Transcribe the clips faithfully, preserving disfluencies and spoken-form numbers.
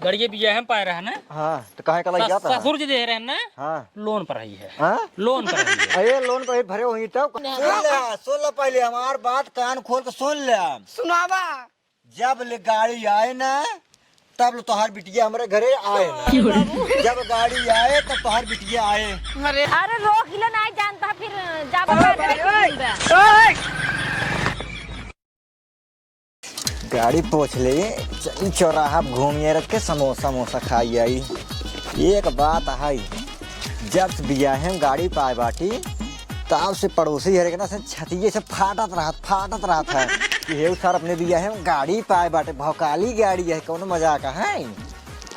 गड़िए बियाहे में पाए रहे ना। हाँ, तो काहे का लग सस-, जाता है? ससुर जी दे रहे ना। हाँ। लोन पर ही है। हाँ? लोन पर ही है। अरे लोन पर ही भरे होई तब। सुन ले, सुन ले पहले हमार बात, कान खोल के सुन ले। सुनावा। जब ले गाड़ी आए ना, तब ले तोहार बिटिया हमरे घरे आए ना। क्यों रे? जब गाड़ी आए, तब तोहार बिटिया आए। अरे। अरे रोक ले, नहीं जानता फिर जाबो का करे। गाड़ी पोछ ले, चल चौराहा पे घूमिए रख के समोसा मोसा खाई आई। एक बात है, जब से बियाहे में गाड़ी पाए बाटी, तब से पड़ोसी हरे के ना से छतिये से फाटत रहत, फाटत रहत है कि हे सर अपने बियाहे में गाड़ी पाए बाटे, भौकाली गाड़ी है, कौनो मजाक है?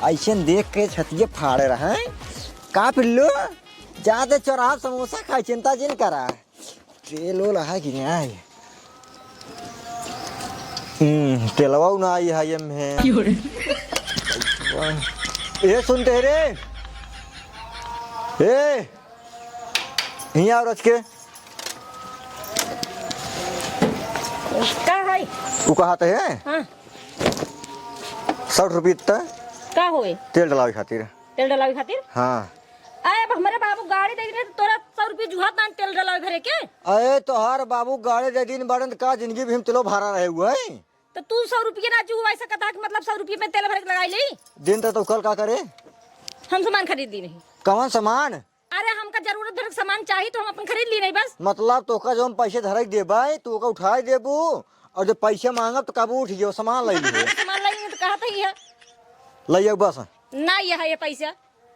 ऐसे देख के छतिये फाड़े रहे। का पिल्लू, जाते चौराहा समोसा खाई, चिंता जिन करा। तेल ओल है कि नहीं? हम्म, तेलवा ना आई है ये में। क्यों रे? ए, सुनते हैं रे? ए, हियाँ आओ रच के। का है? उ कहा ते है? हाँ। सौ रुपये त का होए? तेल डलावे खातिर। तेल डलावे खातिर? हाँ। अरे, अब हमरे बाबू गाड़ी दे दिने, तो तोरा सौ रुपये जुहात ना तेल डलावे भरे के? अरे, तोहार बाबू गाड़ी दे दिन बाड़न, का जिंदगी भी हम तेलो भरा रहे हुए हैं? तो तू सौ रुपये ना जुहू, ऐसा कथा कि मतलब सौ रुपये में तेल भरे के लगाई ली? दिन तो, तो कल का करे? हम सामान खरीद ली नहीं। कौन सामान? अरे, हमका जरूरत भर के सामान चाहिए, तो हम अपन खरीद ली नहीं बस। मतलब, तोका जो हम पैसे धरे के देबे, तू ओका उठाए देबू, और जब पैसे मांगब, तो कबू उठ गयो, सामान ले लियो। सामान ले ली तो कहत ही है। ले आओ बस। ना, ये है ये पैसा।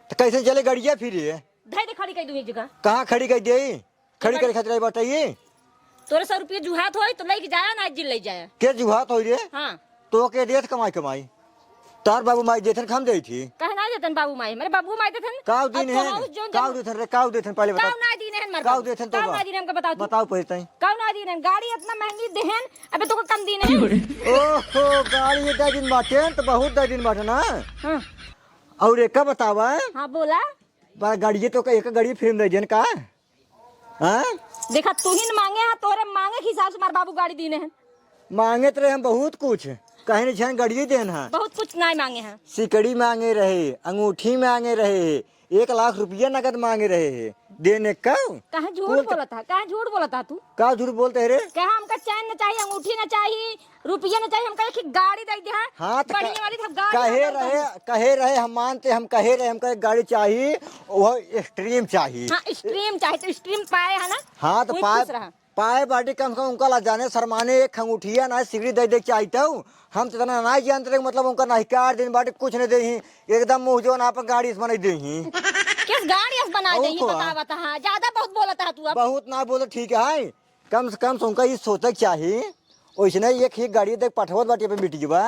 तो कैसे चले गड़िया फिर ये? धई दे खड़ी कई दूँ एक जगह। कहाँ खड़ी कई देई? खड़ी करे खातिर आई बाटे ये? तोरे सौ रुपये जुहात होई तो लेके जाया, ना जिन ले जाया। के जुहात होई रे? हाँ। तो के देत कमाई कमाई? तार बाबू माई देथन, हम देई थी। काहे ना देथन बाबू माई? मेरे बाबू माई देथन। काव दिन अब है? तोहार जौन काव जब देथन रे, काव देथन पहले बता। काव ना दिन है मर काव बाबू? देथन तो काव बा? ना दिन हमका बताओ तू। बताओ पहले तई। काव ना दिन है? गाड़ी इतना महंगी देहन, अबे तो कम दिन है। ओहो, गाड़ी ये दे दिन बाटे, तो बहुत दे दिन बाटे ना। हाँ। और एक का बतावा? हाँ, बोला। बा गाड़िए तो का, एक गाड़ी फ्री में दे देन का? हाँ? देखा, तू ही न मांगे हा, तोरे मांगे के हिसाब से हमार बाबू गाड़ी दीने हैं। मांगे तो रहे हम बहुत कुछ, कहे नहीं छन गाड़िए देन हा। बहुत कुछ नहीं मांगे हैं। सिकड़ी मांगे रहे, अंगूठी मांगे रहे, एक लाख रुपया नगद मांगे रहे है, देने का? काहे झूठ कुल त- बोलत हा? काहे झूठ बोलत हा तू? का झूठ बोलते है रे? कहा हमका चैन न चाहिए, अंगूठी न चाहिए, रुपया न चाहिए, हमका एक गाड़ी दे दे, हाँ? हाँ, तो बढ़िया क-, वाली, हम गाड़ी कहे ना रहे, दे। कहे रहे, हम मानते, हम कहे रहे, हमका एक गाड़ी चाहिए, वो Xtreme चाहिए। हाँ, Xtreme चाहिए, तो Xtreme पाए है ना? हाँ, तो वही पाए, खुश रहा। पाए बाटी कम से कम उनका ला जाने शर्माने एक अंगूठिया ना सिगड़ी दे दे चाहिए तो। हम तो इतना ना जानते रहे, मतलब उनका ना ही कार दिन बाटे, कुछ नहीं दे ही, एकदम मुँह जो ना अपन गाड़ी से बनाई दे ही। किस गाड़ी से बनाई और दे ही, को? बतावा तो, हाँ, ज्यादा बहुत बोलत हा तू अब। बहुत ना बोले, ठीक है, कम से कम से उनका ये सोचे के चाहिए। ओइसने एक ही गाड़ी देख पठवत बाटे पे मिट गवा।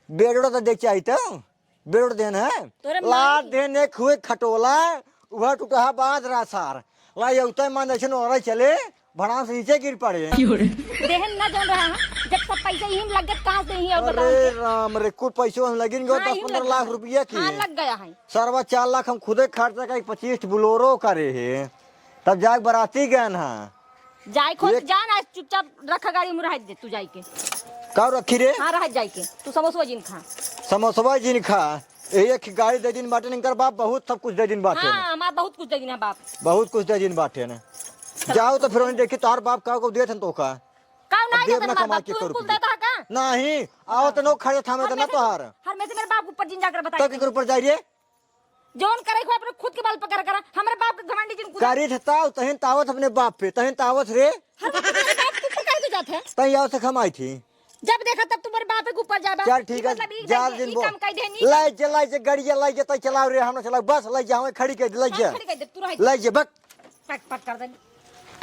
बेडोड़ा तो देख चाहिए तो। बेडोड़ देन है। तोरे लाद माई। देन एक हुए खटोला, वह टूटहा बाज रहा सार। ला ये उतर मान जैसे नोरा चले, भड़ाम से नीचे गिर पड़े। देहन ना जौन रहा है, जब सब पैसा यहीं लग गए, कहाँ से यहीं और बताओ अरे हमके? राम रे, कुल पैसों हम लगिन गयो, हाँ, दस यहीं पंद्रह लग लाख गया। रुपया की। हाँ, लग गया है। सरवा चार लाख हम खुदे खर्चा का, एक पच्चीस Bolero करे है, तब जाके बराती गए ना। जाए खोज एक जा ना, चुपचाप रखा गाड़ी में रह दे, तू जाए के। का रखी रे? हाँ, रह जाए के। तू समोसवा जिन खा। समोसवा जिन खा। यही एक गाड़ी दे दिन बाटे, इनकर बाप बहुत सब कुछ दे दिन बाटे। हाँ, हमार बहुत कुछ दे दिन है बाप। बहुत कुछ दे दिन बाटे ने। जाओ तो फिर उन्हें देखी तोहार बाप का को देत हन तो का। का अब नहीं देत देत ना हमार कमा बाप, के तू करू कुल कुछ। देता है का? नहीं, आओ तो नो खड़े थामे तो ना तोहार। हर में से मेरे बाप ऊपर जिन जाकर बताइए। तो के ऊपर जाई रे? जौन करे को अपने खुद के बल पर कर करा। हमरे बाप के घमंडी जिन कुछ करी थे ताव, तहिन तावत अपने बाप पे, तहिन तावत रे। हर वक्त मेरे बाप के ऊपर काहे तू जात है? तहिन आओ से हम आई थी। जब देखा तब तुम्हारे बाप के ऊपर जाबा। चल ठीक है, मतलब ई जा कह दे, दिन ई बो। काम कह देनी। लाई जे, लाई जे, गड़िया लाई जे, तई चलाओ रे, हम ना चलाओ, बस लाई जे, हमें खड़ी कर दे, लाई हाँ, जे। खड़ी कर दे, तू रह जा। लाई जे, बक। पट, पट कर दे।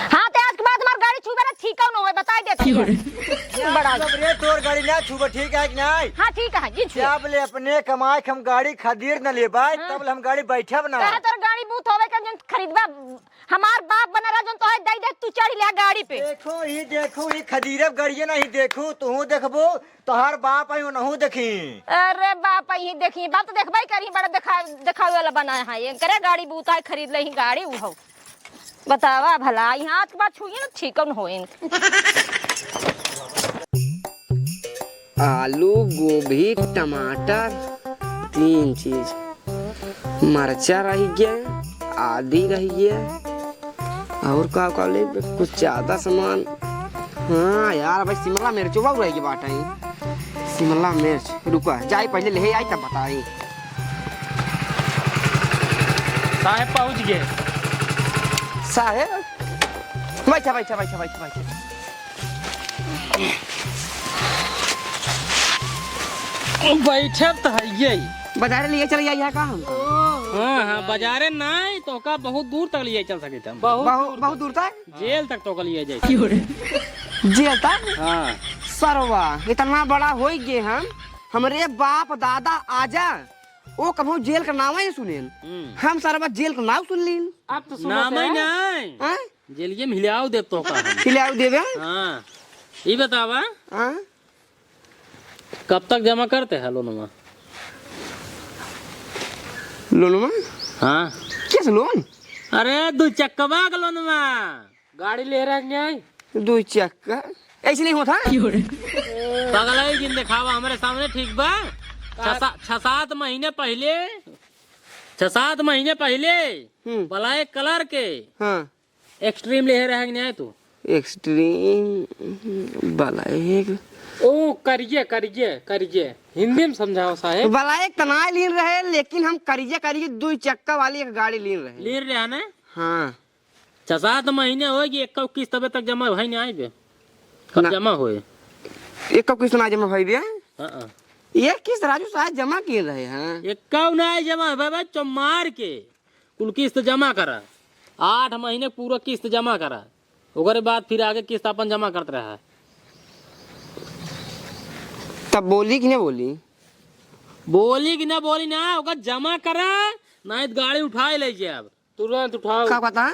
हाँ, ते आज के बाद हमार गाड़ी छूबे ना, ठीक न होए, बताई देत हई। बड़ा अब रे, तोर गाड़ी ना छूबे, ठीक है कि नहीं? हाँ, ठीक है, जी छू। अब ले अपने कमाई के हम गाड़ी खदीर न लेबा, हाँ। तब ले हम गाड़ी बैठब ना। कहे तोर गाड़ी बूत होवे के जन खरीदबा, हमार बाप बना रहा जन तोहे दई दे, तू चढ़ लिया गाड़ी पे। देखो ही, देखो ही, खदीरब गाड़िए नहीं देखू, तू देखबो, तोहार बाप आई, उनहु देखी। अरे बाप आई देखी, बाप तो देखबे करी, बड़ा देखा, देखावे वाला बनाया है, ये करे गाड़ी बूत है, खरीद ले ही गाड़ी उहो। बतावा भला, यहाँ आज के बाद छुइए ना, ठीक न होए। आलू, गोभी, टमाटर, तीन चीज, मरचा रहि गया, आदी रहि गया, और का का लेबे? कुछ ज्यादा सामान। हाँ यार, भाई, शिमला मिर्चवा रहि गई बाटे। शिमला मिर्च, रुका, जाई पहिले लेहे आई, तब बताई। साहेब पहुँच गए। साहेब, बैठा, बैठा, बैठा, बैठा, बैठा। बैठब त हइये। बाजारे लिए चले जाइए का हम? हाँ, हाँ, बाजारे नाहीं, तोहका बहुत दूर तक लिए चल सके हम। बहुत बहुत, दूर बहुत दूर तक? जेल तक तोहका लिए जाए। जेल तक? हाँ। सरवा, इतना बड़ा होइ गए हम, हमरे बाप दादा आजा, ओ कभो जेल का नाम ही सुनेन। हम्म। हम सरवा जेल का नाम सुन लीन। अब तो सुनो नाम ही है। नाहीं। हाँ? जेलिए में हिलाव देब तोहका हम। हिलाव देबे? हाँ। ई बतावा। हाँ? कब तक जमा करते हैं लोनमा? लोनमा? हाँ। कैसे लोन? अरे, दो चक्कवा का लोनमा। गाड़ी ले रहे हैं। दो चक्का? ऐसे नहीं होता। पगलाई जिन देखावा हमरे सामने, ठीक बा? छह सा-, छह सात महीने पहिले, छह सात महीने पहिले हम्म। Black colour के हाँ। Xtreme लेहे रहे कि नाहीं तू? Xtreme, Black। ओ, करिए, करिए, करिए। हिंदी में समझाओ साहेब। Black त ना लीन रहे, लेकिन हम करिए, करिए दुई चक्का वाली एक गाड़ी लीन रहे। लीन रहे ना? हाँ। छह सात महीने होइ गए, एक्को किस्त अबे तक जमा भई नाहीं बे। कब ना। जमा होए? एक्को किस्त ना जमा भई बे? हाँ, हाँ। एक किस्त राजू साहेब जमा किए रहे हैं। एक्को नाहीं जमा भई बे, चमार के। कुल किस्त जमा करा, आठ महीने पूरा किस्त जमा करा, ओकरे बाद फिर आगे किस्त अपन जमा करत रहा। तब बोली कि ना बोली? बोली कि ना बोली ना, ओकर जमा करा, नाहीं त गाड़ी उठाए ले जाब। तुरंत उठाओ। का पता?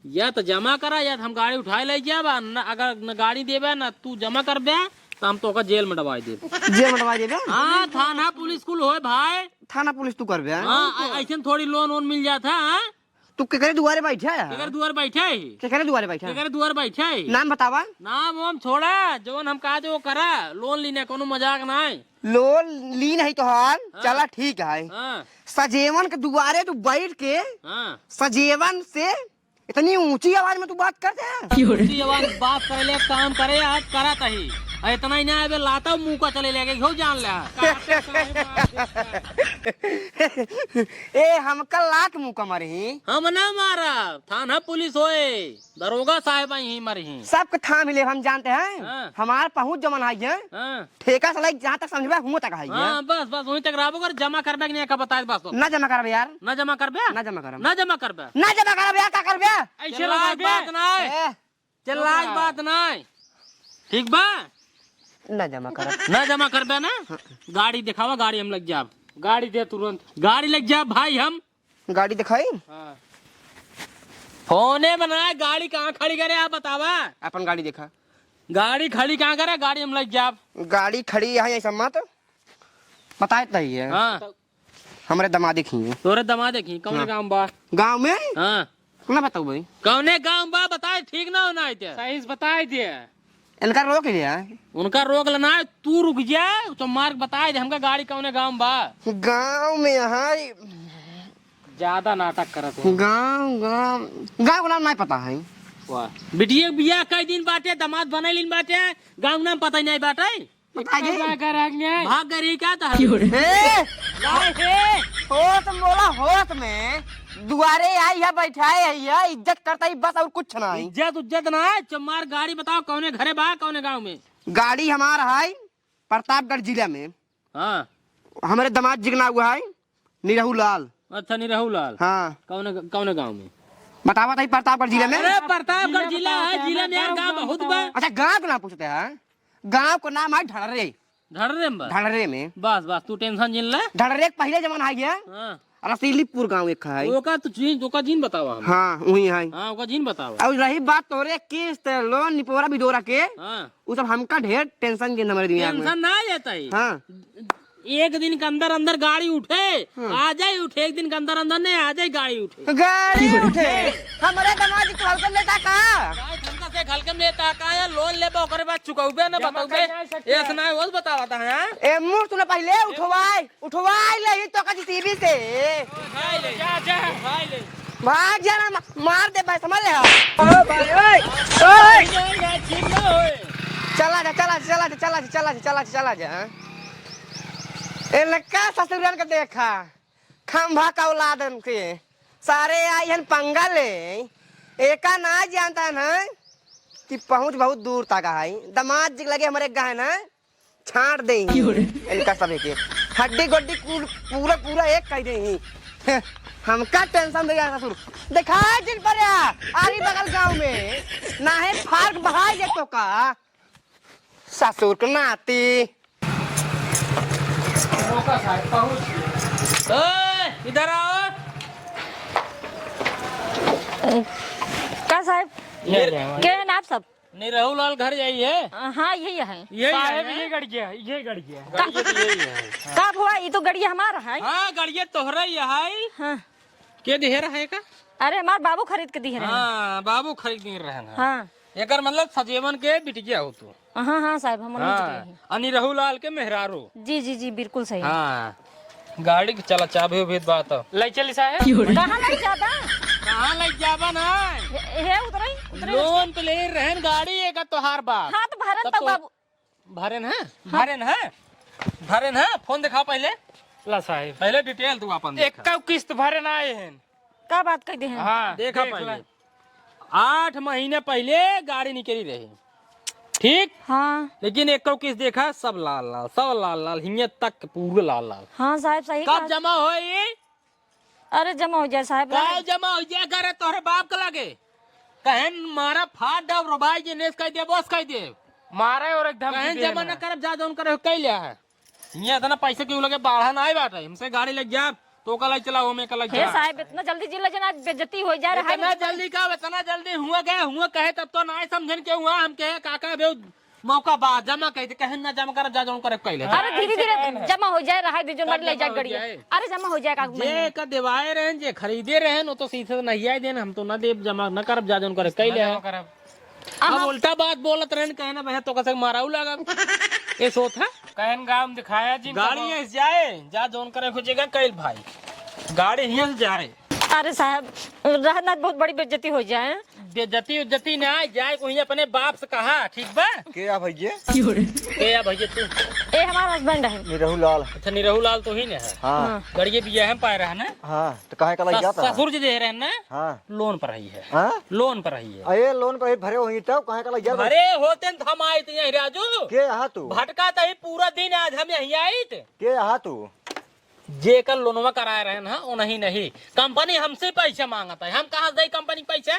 या त जमा करा, या त हम गाड़ी उठाए ले जाब, आ न, अगर न गाड़ी देबे, न तू जमा करबे, त हम तोका जेल में डबाई देब। जेल में डबाई देबे? हाँ, थाना पुलिस कुल होए भाई। थाना पुलिस तू करबे? हाँ, ऐ-, ऐसन थोड़ी लोन वोन मिल जात है, हाँ? तू केकरे दुआरे बैठा है? केकरे दुआरे बैठा है? केकरे दुआरे बैठा है? केकरे दुआरे बैठा है? नाम बतावा। नाम वाम छोड़ा, जवन हम कहा थे वो करा। लोन लीने, कोनो मजाक नाहीं। लोन ली नहीं तोहार, हाँ। चला ठीक है। हाँ। सजेवन के दुआरे तू बैठ के, हाँ। सजेवन से इतनी ऊंची आवाज में तू बात करते हैं? ऊंची आवाज बात करे ले, काम करे, आज करत ही। आ इतना ही ना, अबे लाता मुंह का चले लेके, हो जान ले। ए, हमका लात मुंह का मारे ही? हम ना मारा, थाना पुलिस होए, दरोगा साहेब आई ही मारे ही। सबके थाम ही ले, हम जानते हैं। हाँ। हमार पहुंच जमन आई है। हाँ। ठेका से लेके जहाँ तक समझबे, हुआं तक आई है। हाँ, बस, बस, वहीं तक रहबो कर, जमा करबे कि नहीं, का बताए, बस, बस। ना जमा करबे यार। ना जमा करबे? ना जमा करब। ना जमा करबे? ना जमा करब यार, का करबे? ऐसे चिल्लाए लगा के? बात ना है। ए। चिल्लाए बात ना है। ठीक बा? ना जमा करब। ना जमा करबे ना? हाँ। गाड़ी दिखावा, गाड़ी हम लग जाब। गाड़ी दे तुरंत। गाड़ी लग जाब भाई हम। गाड़ी दिखाई? हाँ। फोने बनाए, गाड़ी कहाँ खड़ी करे, आप बतावा। अपन गाड़ी देखा। गाड़ी खड़ी कहाँ करे, गाड़ी हम लग जाब। गाड़ी खड़ी है, ऐसा मत बताए तही है। हाँ। हमरे दमादे खी हैं। तोरे दमादे खी, कौने हाँ। गाँव बा? गाँव में? हाँ। ना बताओ भाई। कौने गाँव बा, बताए, ठीक ना होना है क्या? सही से बताए दिए। इनका रोक लिया। उनका रोक लेना है, तू रुक जा, तो मार्ग बताए दे हमका गाड़ी कौने गाँव बा। गाँव में है। ज्यादा नाटक करत है। गाँव, गाँव, गाँव का नाम नहीं पता है। वाह। बिटिया के बियाह कई दिन बाटे, दामाद बने लीन बाटे, गाँव नाम पता ही नहीं बाटे। पता है? भाग गई रही क्या था? ए! गाय है। होश में बोला, होश में। दुआरे आई है, बैठाए है, इज्जत करता ही बस, और कुछ ना है। इज्जत उज्जत ना है, चमार गाड़ी बताओ, कौने घरे बा, कौने गाँव में? गाड़ी हमार है प्रतापगढ़ जिला में। हाँ। हमरे दामाद जी के नाम हुआ है निरहू लाल। अच्छा, निरहू लाल। हाँ। कौने, कौने गाँव में? बतावा ताई, प्रतापगढ़ जिले में। अरे, प्रतापगढ़ जिला है, जिला में यार गाँव बहुत बा। अच्छा, गाँव के नाम पूछते हैं। गाँव का नाम है ढड़रे। ढड़रे में बा? ढड़रे में। बस, बस, तू tension जिन ले। ढड़रे के पहले जमाना है ये। हाँ। रसीलीपुर गाँव एक है। ओका तो जिन, ओका जिन बतावा हम। हाँ, वही है। हाँ, ओका जिन बतावा। और रही बात तोरे किस्त, लोन, निपोरा, बिदोरा के, हाँ। उ सब हमका ढेर tension के हमारे दिमाग में। Tension ना लेता ही। हाँ। एक दिन के अंदर अंदर गाड़ी उठे, हाँ। आ जाए उठे, एक दिन के अंदर अंदर नहीं आ जाए गाड़ी उठे। गाड़ी उठे। हमारे दामाद जी तू हल्का लेता का? गाय ठंडा से कल के में ता का है, लोन लेबे, ओकरे बाद चुकौबे न बतौबे। ऐसा ना हो, बतावा था, हाँ? ए, मुड़ तूने पहले उठवाई, उठवाई ले ही तो का जीसीबी से। उठवाई ले। जा, जा, उठवाई ले। भाग जा ना, मा-, मार दे भाई, समझ ले हाँ। ओ भाई, ओए, ओए। चला जा, चला जा, चला जा, चला जा, चला जा, चला जा, चला जा। ए, लक्का ससुरन के देखा। खंभा का औलादन के सारे आई हन पंगा ले। एका ना जानता है कि पहुँच बहुत दूर तक है। दामाद जी लगे हमरे गए ना, छांट दे ही। क्यों रे? इनका सब एक एक हड्डी गोड्डी कूल-, पूरा पूरा एक कह दे ही। हमका टेंशन दे यार ससुर। देखा जिन पर यार, आरी बगल गांव में ना है फार्क बहाई जे तो का। ससुर के नाती। ओए, इधर आओ। का साहब? ये ले आओ। के हैं आप सब? निरहू लाल घर जाई है। हाँ, यही है। यही साहब, है। ये गड़िया, ये गड़िया। का, गड़िया तो यही है। का भुआ, ये तो गड़िया हमारा है। हाँ, गड़िया तोहरा ही है। हाँ। के दिहे रहे का? अरे, हमार बाबू खरीद के दिहे रहे। हाँ, बाबू खरीद के दिहे रहे ना। हाँ। एकर मतलब सजेवन के बिटिया हो तू। हाँ, हाँ, साहब, हम उन्हीं के हाँ, दिहे हैं। अ निरहू लाल के मेहरारू। जी, जी, जी, बिल्कुल सही। हाँ, गाड़ी के चला, चाबी उबी बात हो। ले चली साहब। कहाँ ले जाबा? कहाँ ले जाबा ना? हे, हे, उतरे, उतरे। लोन पे ले रहन गाड़ी, एक तोहार बाप। हाँ, तो भरन तब तो तो बाबू। भरेन है? हाँ। भरेन है? भरेन है? फोन दिखा पहले। ला साहब। पहले डिटेल तू अपन देखा। एक्का किस्त भरे ना आए हैं। का बात कह दे हैं? हाँ, देखा देख पहले। ला। आठ महीने पहले गाड़ी निकली रही, ठीक? हाँ। लेकिन एक्को किस्त देखा, सब लाल लाल, सब लाल लाल, हियाँ तक पूरा लाल लाल। हाँ साहब, सही कब कहा। जमा होई? अरे जमा हो जाए साहब, काल रहे। जमा हो जाए, करे तोहरे बाप के लगे। कहेन मारा फाड़ दब रो भाई, जे नेस कह दे, बस कह दे। मारे और एक धमकी कहेन दे जमा ना। ना करब, जा जौन करे, कह लिया है। ये इतना पैसा क्यों लगे, बाढ़ा ना आए बाटे, हमसे गाड़ी लग जा, तो का लग चला, हमें का लग हे जा। साहब, इतना जल्दी जिला जना बेइज्जती हो जा रहा है। इतना जल्दी का, इतना जल्दी हुआ गया, हुआ कहे तब तो ना समझन के हुआ, हम कहे काका बे मौका बा, जमा कह दे, कहे ना जमा कर, जा जौन करे कइले। अरे धीरे धीरे जमा हो जाए, रहा दे, जो सब मर ले जमा जाए हो गड़िया। जाए। अरे जमा हो जाए का जे महीने। का देवाए रहन, जे खरीदे रहन, वो तो सीधे नहीं आए देन, हम तो ना देब जमा, ना करब, जा जौन करे कइले। ना जमा करब। अब अहाँ उल्टा बात बोलत रहन, कहे ना भैया तो कसे माराऊ लागब। ये सोत है? कहन गाम दिखाया जिन गाड़ी तब ये जाए, जा जौन करे खोजेगा कइल भाई। गाड़ी हियल जाए। अरे साहब, रहना बहुत बड़ी बेइज्जती हो जाए। बेइज्जती उज्जती ना जाए, कोई अपने बाप से कहा, ठीक बा? के आ भैया? के आ भैया तू? ए हमारा हस्बैंड है। निरहू लाल। अच्छा, निरहू लाल तो ही ने है। हाँ। हाँ। गड़िए बिया हम पाए रहा ना? हाँ, तो काहे का लग सस-, जाता है? ससुर जी दे रहे हैं ना? हाँ। लोन पर ही है। हाँ? लोन पर ही है। अरे लोन पर ही भरे होई तब काहे का लग जाता? भरे होते न तो हम आइत यहीं राजू। के यहाँ तू? भटका तो ही पूरा दिन आज हम यहीं आइत। के यहाँ तू? जेकर लोनवा कराए रहे ना, वो नहीं, नहीं। कंपनी हमसे पैसा मांगत है, हम कहाँ से दे कंपनी पैसा?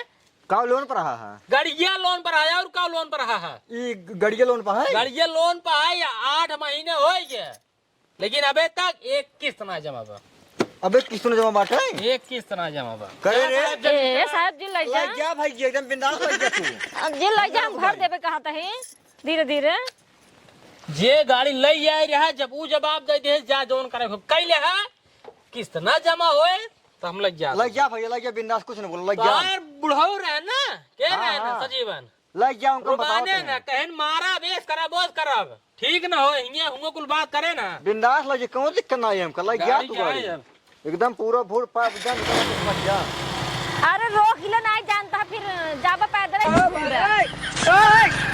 का लोन पर रहा है? गड़िया लोन पर आया और का लोन पर रहा है? ई गड़िया लोन पर है? गड़िया लोन पर है, या आठ महीने हो गए, लेकिन अबे तक एक किस्त ना जमा बा। अबे किस्त ना जमा बाटे? एक किस्त ना जमा बा। करे रे। ए, ए, साहब जी, लग जा। लग जा भाई जी, एकदम बिंदास लग जा तू। अब जी, लग जा, हम भर देबे कहा तही, धीरे, धीरे। जे गाड़ी लई आए रहा, जब ऊ जवाब दे दे, जा जौन करे हो, कइले हा, किस्त ना जमा होए, तो हम लग जा। लग जा भैया, लग जा, बिंदास, कुछ नहीं बोलो, लग जा। तोहार बुढ़ऊ रहे ना, के हाँ, रहे ना, हाँ। सजीवन। लग जा, उनको बताओ रुबाने तुम। ना, कहन मारा, बेस करा, बोस करब। ठीक ना हो, हिंगे हुआ कुल बात करे ना। बिंदास लग जा, कौन दिक्कत ना है हमका, लग जा गाड़ी तू क्या गाड़ी। है यार? एकदम पूरा भूड़ पाप जान, एकदम मत जा। अरे रोक ही ले, नहीं जानता, फिर जाबा पैदल ही।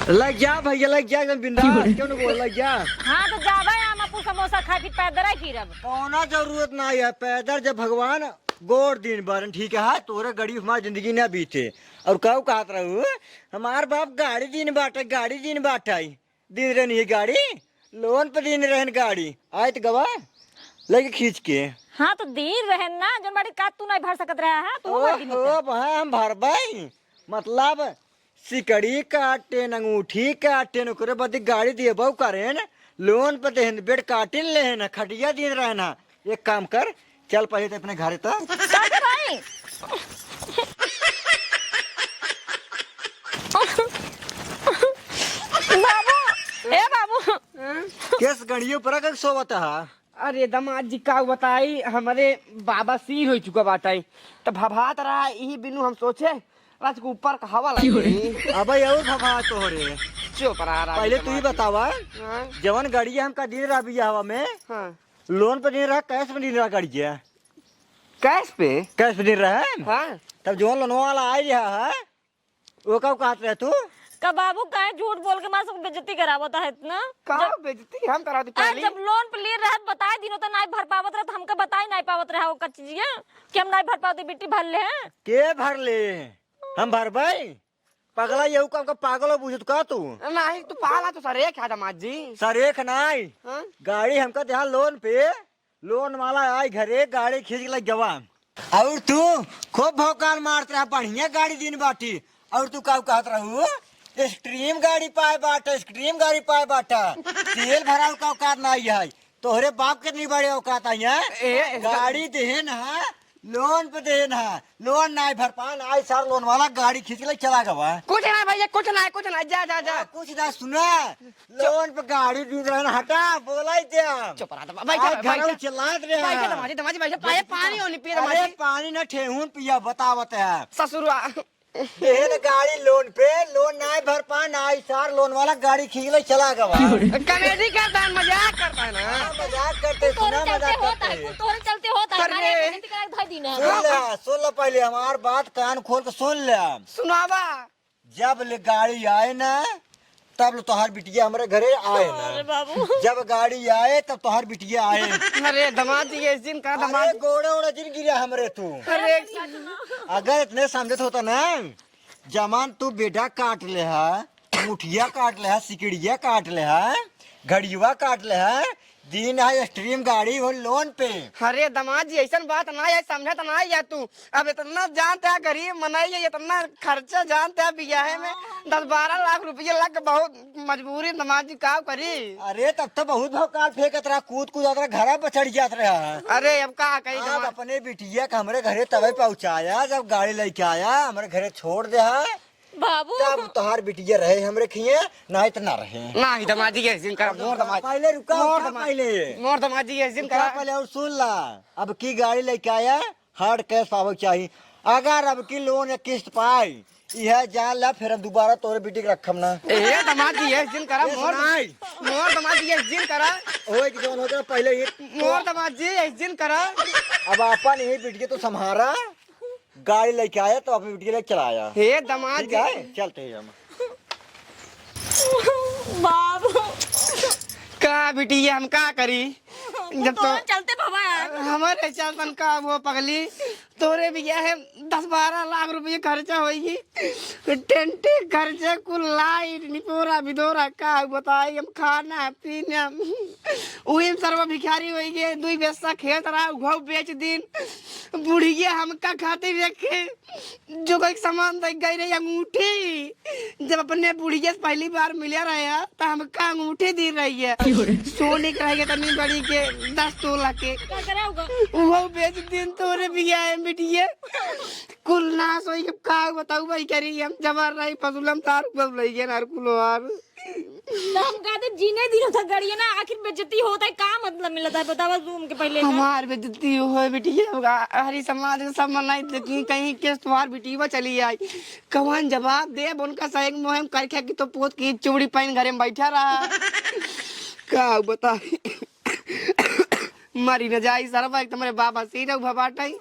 लग जा भैया, लग जा, एकदम बिंदास, क्यों नहीं बोल, लग जा। हाँ, तो जाबा यहाँ मप्पू समोसा खा, फिर पैदल ही फिरब। कौना जरूरत ना है पैदल, जब भगवान गोड़ दिन बारन, ठीक है, तोरे गरीब हमार जिंदगी ना बीते। और काऊ कहत रहू, हमार बाप गाड़ी दिन बाटे, गाड़ी दिन बाटे। दिन रहन ये गाड़ी, लोन पे दिन रहन गाड़ी, आए तो गवा लगे खींच के। हाँ, तो दिन रहन ना, जौन बाड़ी का तू नहीं भर सकत रहा है, तू भर दिन ओहो, होता। अब हाँ, हम भरबाई, मतलब सिकड़ी काटेन, अंगूठी काटेन, ओकरे बाद गाड़ी देबो करेन, लोन पे देहन, बेड काटिन लेहन, खटिया दिन रहन, एक काम कर, चल पहिले तो अपने घरे तो। काका भाई। बाबू, ए बाबू। केस गड़ियों पर रख सोवत हा। अरे दामाद जी का बताई, हमरे बाबा सीर हो चुका बाटे, तो भभात रहा, यही बिनु हम सोचे राज के ऊपर का हवा लगी। अबे और भवा तोहरे। चुप रहा राज पहले के तू ही माँ। बतावा, हाँ? जवन गाड़िया हमका दिन रहा बियाहवा में, हाँ। लोन पे दिन रहा, कैश पे दिन रहा गाड़िया? कैश पे? कैश पे दिन रहा है? हाँ। तब जवन लोनवा वाला आई रहा है, वो का कहत रहे तू? का बाबू काहे झूठ बोल के मार सब बेइज्जती करावत है इतना? का जब बेइज्जती हम करावत आ, पहली? जब लोन पे लिए रहत बताए दिनो तो नाई भर पावत रहत, हमका बताई नाई पावत रहा वो का चीजिया कि हम नाई भर पावत, बिट्टी भर ले हैं। के भर ले? हम भरबई? पगला, यहू काम का पागल हो बुझत का तू? नहीं, तू पागला तो सरेख है दामाद जी। सरेख नाई। हाँ? गाड़ी हमका देहा लोन पे, लोन वाला आई घरे, गाड़ी खींच के लग गवा। और तू खूब भौकाल मारत रहा, बढ़िया गाड़ी दिन बाटी। और तू का कहत रहू? एक्सट्रीम गाड़ी पाए बाटा, एक्सट्रीम गाड़ी पाए बाटा। तेल भराऊ का औकात नाई है। तोहरे बाप के इतनी बड़ी औकात आई है? ए, गाड़ी देहन है, लोन पे देहन है, लोन नाई भर पान, आई सार लोन वाला गाड़ी खींच के ले चला गवा। कुछ ना भैया, कुछ ना, कुछ ना, जा, जा, जा। आ, कुछ ना सुना, लोन पे गाड़ी दीन रहन, हटा, बोलाई दे। चुप रहा, भाई, आज भाई, घर में चिल्लात रहे भाई, हैं। दमाजी, दमाजी, भाई, पाए पानी होनी पिए, अरे दमाजी। पानी ना ठेहुन पिया, बतावत है। ससुरवा। देहन गाड़ी लोन पे, लोन नाई भर पान, आई सार लोन वाला गाड़ी खींच ले चला गवा। कॉमेडी करता है, मजाक करता है ना। हाँ, मजाक करते, तोरे सुना, चलते मजाक होता है, करते। तोरे चलते होता है, अरे। मारे बेइज्जती करा के धर दी ना। सुन ले, सुन ले, पहले हमार बात कान खोल के सुन ले। सुनावा। जब ले गाड़ी आए ना, तब ले तोहार बिटिया हमरे घरे आए ना। अरे बाबू। जब गाड़ी आए, तब तोहार बिटिया आए। अरे दामाद जी, ऐसे जिन करा दामाद अरे जी। गोड़े ओड़े जिन गिरा हमरे तू। अरे अगर इतने समझत होता ना, जमान तू बेटा काट ले हा, मुठिया काट ले हा, सिकड़िया काट ले हा, घड़ियुआ काट ले हा, दीन है एक्सट्रीम गाड़ी हो लोन पे। अरे दामाद जी, ऐसन बात ना है, समझत ना है तू। अब इतना जानत है गरीब मनई है, इतना खर्चा जानत है बियाहे में, दस बारह लाख रुपया लग के बहुत मजबूरी में दामाद जी का करी। अरे तब तो बहुत भौकाल फेंकत रहा, कूद कूद रहा, घरा पर चढ़ जात रहा। अरे अब का कही आप दामाद? अपने बिटिया के हमरे घरे तबे पहुँचाया, जब गाड़ी लेके आया, हमरे घरे छोड़ दे है। बाबू। तब तोहार बिटिया रहे हमरे खिए, नाहीं त ना रहे। नाहीं, दामाद जी, ऐसे जिन करा, मोर दामाद। पहले रुका, मोर उठा दामाद। पहले। मोर दामाद जी, ऐसे जिन उठा करा। पहले और सुन ला, अब की गाड़ी लेके आया, हार्ड कैश पावे के चाही। अगर अब की लोन या किस्त पाई, यह जान ला, फिर हम दोबारा तोरे बिटी के रखम ना। ए, दामाद जी, ऐसे जिन करा, ये मोर सुनाई। मोर दामाद जी, ऐसे जिन करा। ओए, कि जौन हो गया पहले ही। मोर दामाद जी, ऐसे जिन करा। अब अपन ही बिटिया तो संभारा। गाड़ी लेके आया तो अपनी बिटिया लेके चला आया। हे दामाद ठीक है, जी। चलते हैं हम। बाबू। का बिटिया, हम का करी? जब तो तोरे चलते भवा है। हमारे चलतन का वो पगली, तोरे बियाहे दस बारह लाख रुपये खर्चा होई। टेंटे खर्चा कुल लाइट निपोरा बिदोरा का बताई, हम खाना पीना उही में सरवा भिखारी होई गए। दुई बेस्सा खेत रहा, उहौ बेच दीन। बुढ़िया हमका खातिर रखे जो कोई सामान दे गई रही अंगूठी। जब अपने बुढ़िया से पहली बार मिले रहे हैं, तो हमका अंगूठी दी रही है। क्यों रे? सोने के रही है तनी बड़ी के दस तोला के। का करे होगा? वो बेच दिन तोरे बियाहे में बिटिया। कुल नाश होई, अब का बताऊ भाई, करी हम जबर रही, फसुलम तार, फसुल रही है नार कुलोहार। तो हम कहते जीने दियो था गड़िया ना, आखिर बेइज्जती होता है, का मतलब मिलता है, बतावा तू हमके पहले का? हमार बेइज्जती हो है बिटिया, अब हरी समाज के सब मनाई, लेकिन कहीं केस तुम्हार बिटिया चली आई, कवन जवाब दे? अब उनका सही मोहे में करके कि तो पोत की चुबड़ी पहन घरे में बैठा रहा। का बताई? मरी न जाई सरवा, एक तो मेरे बाबा सीने उभा बाटे।